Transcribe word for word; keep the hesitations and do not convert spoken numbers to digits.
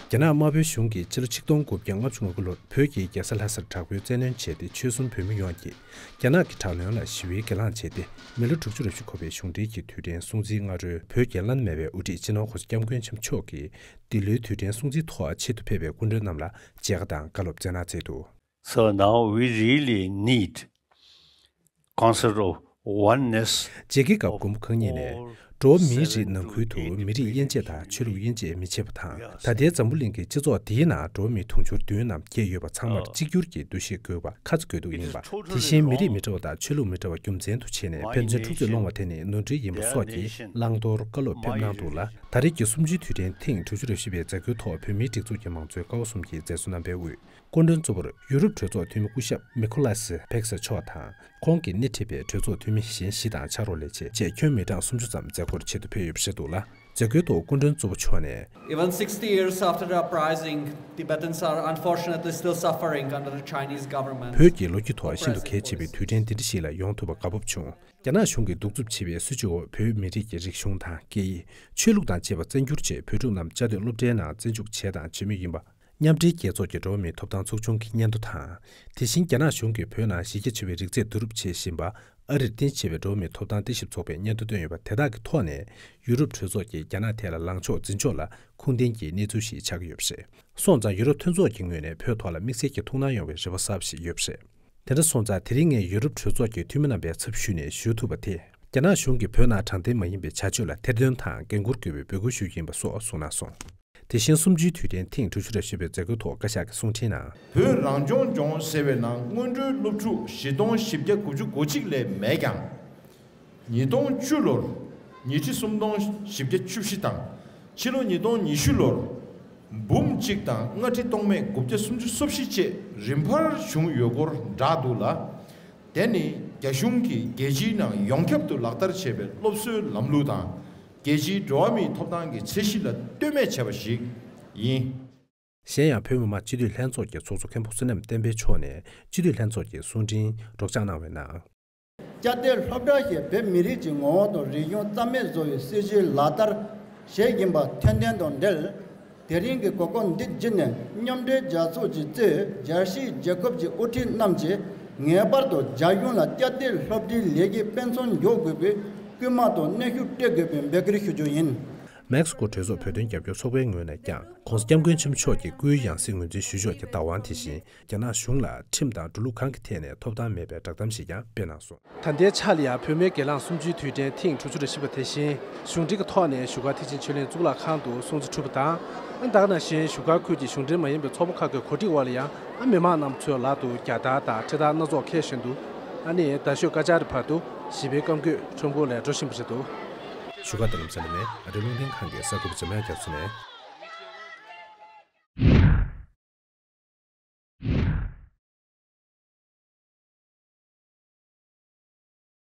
རྒྱ་ནག་དམར་པོའི་གཞུང་གིས་ཕྱི་ལོ་ཆིག་སྟོང་དགུ་བརྒྱ་ལྔ་བཅུ་ང་དགུ་ལོར་བོད་ཀྱི་རྒྱལ་ས་ལྷ་སར་དྲག་པོའི་བཙན་གནོན་བྱས་ཏེ། ཆོལ་གསུམ་བོད་མི་ཡོངས་ཀྱིས་རྒྱ་ནག་གི་དྲག་གནོན་ལ་ཞི་བའི་གྱེན་ལངས་བྱས་ཏེ། མི་ལོ་དྲུག་ཅུ་རེ་བཞི་འཁོར་བའི་གཞུང་འབྲེལ་གྱི་དུས་དྲན་སྲུང་བརྩིའི་སྔ་དྲོའི་བོད་ཀྱི་བླ་ན་མེད་པའི་དབུ་ཁྲིད་སྤྱི་ནོར་༸གོང་ས་༸སྐྱབས་མགོན་ཆེན་པོ་མཆོག་གིས་འདི་ལོའི་དུས་དྲན་སྲུང་བརྩིའི་ཐོག་ཆེད་དུ་ཕེབས་པའི་སྐུ་མགྲོན་རྣམས་ལ་མཇལ་ཁ་དང་བཀའ་སློབ་སྩལ་གནང་མཛད་འདུག། So now we really need concert of oneness. མཇལ་ཁའི་སྐབས་མགོན་པོ་གང་ཉིད་ནས། འགྲོ་བ་མིའི་རིགས་ནང་ཁུལ་དུ་མི་རིགས་དབྱེ་འབྱེད་དང་ཆོས་ལུགས་དབྱེ་འབྱེད་མི་བྱེད་པ་དང་། ད་ལྟའི་འཛམ་བུ་གླིང་གི་སྤྱི་ཚོགས་འདིའི་ནང་འགྲོ་བ་མི་དུང་ཕྱུར་བདུན་ནམ་བརྒྱད་ཡོད་པ་ཚང་མར་གཅིག་གྱུར་གྱི་འདུ་ཤེས་དགོས་པ་ཁ་ཚ་དགོས་གཏུགས་ཡིན་པ། དེ་བཞིན་མི་རིགས་མི་འདྲ་བ་དང་ཆོས་ལུགས་མི་འདྲ་བ་རྒྱུ་མཚན་དུ་བྱས་ནས་ཕན་ཚུན་འཁྲུག་རྩོད་སློང་བ་དེ་ནི་ནོར་འཁྲུལ་ཡིན་པ་སོགས་ཀྱི་བླང་དོར་བཀའ་སློབ་ཕེབས་གནང་འདུག་ལ། ད་རེས་ཀྱི་གསུམ་བཅུའི་དུས་དྲན་ཐེངས་དྲུག་ཅུ་རེ་བཞི་པའི་མཛད་སྒོའི་ཐོག་བོད་མིའི་སྒྲིག་འཛུགས་ཀྱི་མང་གཙོའི་ཀ་བ་གསུམ་གྱི་མཛད་གཙོ་རྣམ་པའི་དབུས། སྐུ་མགྲོན་གཙོ་བོར་ཡུ་རོབ་གྲོས་ཚོགས་འཐུས་མི་སྐུ་ཞབས་མི་ཁོ་ལཱས་ཕེག་སེ་མཆོག་དང་། ཁོང་གིས་སྣེ་ཁྲིད་པའི་གྲོས་ཚོགས་འཐུས་མི་གཞན་བཞི་དང་ཕྱག་རོགས་ལས་བྱེད་བཅས་ཁྱོན་མི་གྲངས་སུམ་ཅུ་ཙམ་མཛད་སྒོར་ཆེད་དུ་ཕེབས་ཡོད་པ་རེད་འདུག་ལ། མཛད་སྒོའི་ཐོག་སྐུ་མགྲོན་གཙོ་བོ་མཆོག་ནས། Even sixty years after the uprising, Tibetans are unfortunately still suffering under the Chinese government. བོད་ཀྱི་ལོ་རྒྱུས་ཐོག་ཤིན་ཏུ་གལ་ཆེ་བའི་དུས་དྲན་འདི་འདྲ་ཞིག་ལ་ཡོང་ཐུབ་པ་དགའ་སྤོབས་བྱུང་། རྒྱ་ནག་གཞུང་གིས་གདུག་རྩུབ་ཆེ་བའི་སྲིད་བྱུས་འོག་བོད་མི་རིགས་ཀྱི་རིག་གཞུང་དང་སྐད་ཡིག་ཆོས་ལུགས་དང་བཅས་པ་བཙན་སྒྱུར་བྱས། བོད་ཕྲུག་རྣམས་བཅའ་སྡོད་སློབ་གྲྭའི་ནང་བཙན་འཇུག་བྱས་དང་བྱེད་མུས་ཡིན་པ། མཉམ་འབྲེལ་རྒྱལ་ཚོགས་ཀྱི་འགྲོ་བ་མིའི་ཐོབ་ཐང་ཚོགས་ཆུང་གི་སྙན་ཐོ་དང་། དེ་བཞིན་རྒྱ་ནག་གཞུང་གིས་བོད་ནང་གཞི་རྒྱ་ཆེ་བའི་རིགས་རྫས་བསྡུ་རུབ་བྱེད་བཞིན་པ། ཨ་རིར་རྟེན་གཞི་བྱས་པའི་འགྲོ་བ་མིའི་ཐོབ་ཐང་རྟེན་གཞིར་ཚོགས་པས་སྙན་ཐོ་བཏོན་ཡོད་པ་དེ་དག་གི་ཐོག་ནས། ཡུ་རོབ་གྲོས་ཚོགས་ཀྱིས་རྒྱ་ནག་ཐད་ལ་ལངས་ཕྱོགས་འཛིན་ཕྱོགས་ལ་ཁུངས་ལྡན་གྱི་གནས་ཚུལ་ཞིག་ཆགས་ཀྱི་ཡོད་པ་རེད། སོང་ཙང་ཡུ་རོབ་མཐུན་ཚོགས་ཀྱི་ངོས་ནས་བོད་ཐོག་ལ་དམིགས་བསལ་གྱི་ཐུགས་སྣང་ཡོང་བའི་རེ་བ་གསར་པ་ཞིག་ཡོད་པ་རེད། དེ་འདྲ་སོང་ཙང་དེ་རིང་ངས་ཡུ་རོབ་གྲོས་ཚོགས་ཀྱི་འཐུས་མི་རྣམ་པའི་ཚབ་ཞུས་ནས་ཞུ་ཐུབ་པ་དེ། རྒྱ་ནག་གཞུང་གིས་བོད་ནང་དྲང་བདེན་མ་ཡིན་པའི་བྱ་སྤྱོད་ལ་ཐེར་འདོན་དང་འགན་འཁུར་དགོས་པའི་འབོད་སྐུལ་ཞུ་རྒྱུ་ཡིན་པ་སོགས་གསུངས་གནང་སོང་། དེ་བཞིན་གསུམ་བཅུའི་དུས་དྲན་ཐེངས་དྲུག་ཅུ་རེ་བཞི་པའི་མཛད་སྒོའི་ཐོག་བཀའ་ཤག་གི་གསུང་འཕྲིན་ནང་། བོད་རང་སྐྱོང་ལྗོངས་ཟེར་བའི་ནང་སྔོན་འགྲོའི་སློབ་ཕྲུག་བཞི་སྟོང་བཞི་བརྒྱ་དགུ་བཅུ་གོ་གཅིག་ལས་མེད་ཀྱང་། ཉིས་སྟོང་བཅུ་ལོར་ཉིས་ཁྲི་སུམ་སྟོང་བཞི་བརྒྱ་བཅུ་བཞི་དང་། ཕྱི་ལོ་ཉིས་སྟོང་ཉི་ཤུ་ལོར་འབུམ་གཅིག་དང་ལྔ་ཁྲི་སྟོང་མེད་དགུ་བརྒྱ་སུམ་ཅུ་སོ་བཞི་བཅས་རིམ་འཕར་བྱུང་ཡོད་སྐོར་བསྒྲགས་འདུག་ལ། དེ་ནི་རྒྱ་གཞུང་གིས་རྒྱལ་སྤྱིའི་ནང་ཡོངས་ཁྱབ་ཏུ་ལག་བསྟར་བྱས་པའི་སློབ་གསོའི་ལམ་ལུགས་དང་། རྒྱལ་སྤྱིའི་འགྲོ་བ་མིའི་ཐོབ་ཐང་གི་ཚད་གཞི་ལ་ལྟོས་མེད་བྱས་པ་ཞིག་ཡིན། གཞན་ཡང་བོད་མི་མང་སྤྱི་འཐུས་ལྷན་ཚོགས་ཀྱི་ཚོགས་གཙོ་མཁན་པོ་བསོད་ནམས་བསྟན་འཕེལ་མཆོག་ནས་སྤྱི་འཐུས་ལྷན་ཚོགས་ཀྱི་གསུང་འཕྲིན་སྒྲོག་སྦྱང་གནང་བའི་ནང་། བཅའ་སྡོད་སློབ་གྲྭ་ཞེས་བོད་མི་རིགས་ཀྱི་ངོ་བོ་དང་རིག་གཞུང་རྩ་མེད་བཟོ་བའི་སྲིད་བྱུས་ལག་བསྟར་བྱེད་བཞིན་པ་ཐོན་དོན་དང་འབྲེལ། དེ་རིང་གི་གོ་སྐབས་འདི་བརྒྱུད་ནས་མཉམ་འབྲེལ་རྒྱལ་ཚོགས་ཀྱིས་གཙོས་རྒྱལ་སྤྱིའི་རྒྱལ་ཁབ་ཀྱི་དབུ་ཁྲིད་རྣམས་ཀྱིས་ངེས་པར་དུ་རྒྱ་གཞུང་ལ་བཅའ་སྡོད་སློབ་གྲྭའི་ལས་གཞི་སྤེལ་མཚམས་འཇོག་དགོས་པའི་སྐུལ་མ་དང་གནོན་ཤུགས་སྤྲད་དགོས་པའི་འབོད་སྐུལ་ཞུ་རྒྱུ་ཡིན། མེག་སི་ཀོ་གྲོས་ཚོགས་བོད་དོན་རྒྱབ་སྐྱོར་ཚོགས་པའི་ངོས་ནས་ཀྱང་། ྋགོང་ས་ྋསྐྱབས་མགོན་ཆེན་པོ་མཆོག་གི་སྐུའི་ཡང་སྲིད་ངོས་འཛིན་ཞུ་ཕྱོགས་ཀྱི་བདག་དབང་དེ་བཞིན། རྒྱ་ནག་གཞུང་ལ་ཁྲིམས་དང་འགྲོ་ལུགས་གང་གི་ཐད་ནས་ཐོབ་ཐང་མེད་པའི་བསྒྲགས་གཏམ་ཞིག་ཀྱང་སྤེལ་གནང་སོང་། ད་ལྟའི་ཆར་ལ་ཡང་བོད་མིའི་སྒེར་ལངས་གསུམ་བཅུའི་དུས་དྲན་ཐེངས་དྲུག་ཅུ་རེ་བཞི་པ་དེ་བཞིན་གཞུང་འབྲེལ་གྱི་ཐོག་ནས་བཞུགས་སྒར་མཐིལ་ཕྱིན་ཆོས་གླིང་གཙུག་ལག་ཁང་དུ་སྲུང་བརྩི་གྲུབ་པ་དང་། ད་ག་ནང་བཞིན་བཞུགས་སྒར་ཁུལ་གྱི་གཞུང་འབྲེལ་མ་ཡིན་པའི་ཚོགས་པ་ཁག་གི་གོ་སྒྲིག་འོག་ལ་ཡང་། ཨ། མི་མང་རྣམས་ཚོའི་ལག་ཏུ་རྒྱལ་དར་དང་འཕྲེད་དར་སྣ་ཚོགས་འཁྱེར་བཞིན་དུ། ཨ་ནི་རྡ་ཤོད་ཀ་ཅཱ་རི་བར་དུ་ཞི་བའི་བཀའ་བཀོད་ཁྲོམ་སྐོར་ལ་འགྲོ་བཞིན་པ་རེད་འདུག། བཞུགས་སྒར་རྡ་རམ་ས་ལ་ནས་ཨ་རི་རླུང་འཕྲིན་ཁང་གི་གསར་འགོད་པ་འཇམ་དབྱངས་རྒྱ་མཚོ་ནས།